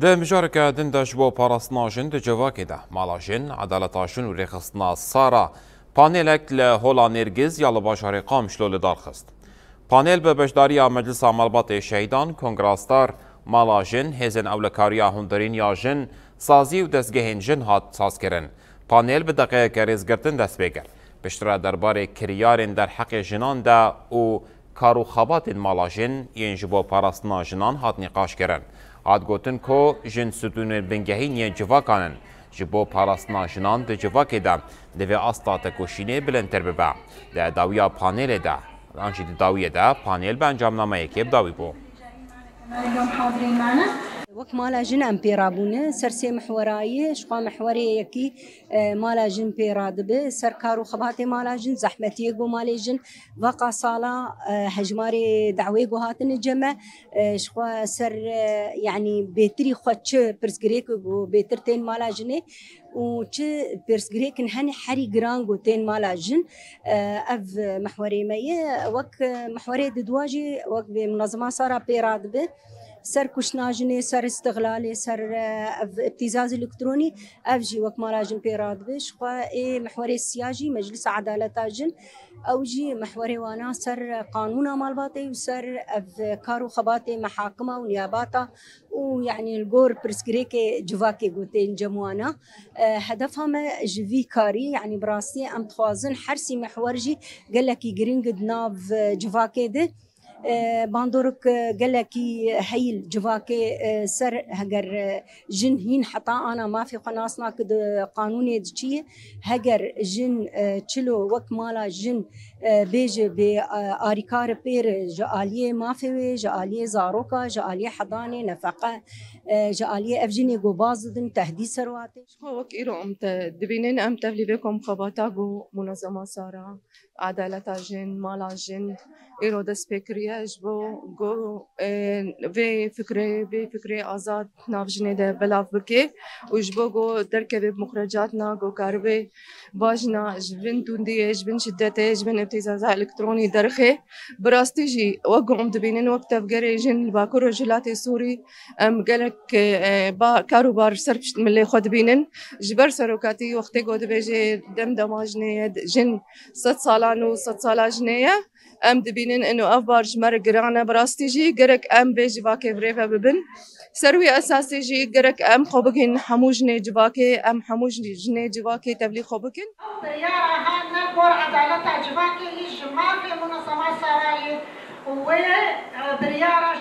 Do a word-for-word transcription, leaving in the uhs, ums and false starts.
Di mijareke din de ji bo parastina jin di civakê de, mala jin, edaleta jin û rêxistina Sara, panelek li Hola Nêrgiz ya li bajarê Qamişlo li dar xist. Panel bi beşdariya Meclisa Malbatê Şehîdan, Kongra Star, Mala Jin, Hêzên Ewlekariya Hundirîn ya Jin, Sazî û Dezgehên Jin hat sazkirin. Panel bi deqeyeke rêzgirtin dest pê kir. Piştre derbarê kiryarên derheqê jinan de û kar û xebatên mala jin yên ji bo parastina jinan hat nîqaş kirin. Hat gotin ku jin stûnên bingehîn yên civakan in. Ji bo parastina jinan di civakê de divê asta tekoşînê bilindtir bibe. Di dawiya panelê de, an jî di dawiyê de panel bi encamnameyekê bi dawî bû. Wek mala jin em pê rabûne ser sê mihwerayê, ji xwe mihwerê yekî e, mala jin pê radibe, ser kar û xebatê mala jin, zehmetiyê ku malê jin veqa sala, e, hejmarê dawê ku hatine cem e, e, ji xwe ser, e, yanî bêtirî xwe çi pirsgirêk ku bêtir tên mala jinê û çi pirsgirêkin hene herî giran ku tên mala jin, e, ev mihwerê me ye. Wek, e, mihwerê didwa jî wek vê munezema Sara pê radibe, ser kuştina jinê, ser îstixlalê, ser, e, ev îbtîzaz elektronî, ev jî wek mala jin pê radibe. Ji xwe ê mihwerê siya jî Meclisa Edaleta Jin, ew jî mihwerê wana ser qanûna malbatê û ser ev kar û xebatê mehakima û niyabata û yanî li gor pirsgirêkê civakê ku tên cem wana. E, hedefa me ji vî karî, yanî bi rastî em dixwazin her sî mihwer jî gelekî giring di nav civakê de. E, bandorek, e, gelekî heyî li civakê, e, ser heger, e, jin hîn heta ana mafê xwe nas nake di qanûnê de çi ye. Heger jin, e, çilo wek mala jin, e, bêje bê, e, arîkar pêr ji aliyê mafê wê, ji aliyê zaroka, ji aliyê hedanê, nefeqe, e, ji aliyê ev jinê ku baz didin, tehdîd ser watê. Ji xwe wek îro em te dibînin, em tevlî vê komxebata ku Munezema Sara, Edaleta Jin, Mala Jin îro dest pê kiriye ji bo ku, e, vê fikrê, vê fikrê azad nav jinê de belav bike û ji bo ku derkeve bi muxrecatna ku karibe bajna ji bin tundiyê, ji bin şidetê, ji bin îbtîzaza elektronî derxe. Bi rastî jî wek ku em dibînin wek tevgerê jin li Bakur Rojhilatê Sûrî em gelek, e, ba, kar û bar ser pişt milê xwe dibînin. Ji ber serokatî wextê ku dibêje dem dema jinê ye, jin sed salan û sed sala jinê ye. Em dibînin ino ev bar ji me re giran e. Bi rastî jî gerek em vê civakê bi rê ve bibin. Ser wî esasî jî gerek em xwe bigihînin hemû jinê civakê, em hemû jin-, jinê civakê tevlî xwe bikin. Ew biryara hatine gor edaleta civakê yî ji mafê Munezema Sarayê û wê, e, biryara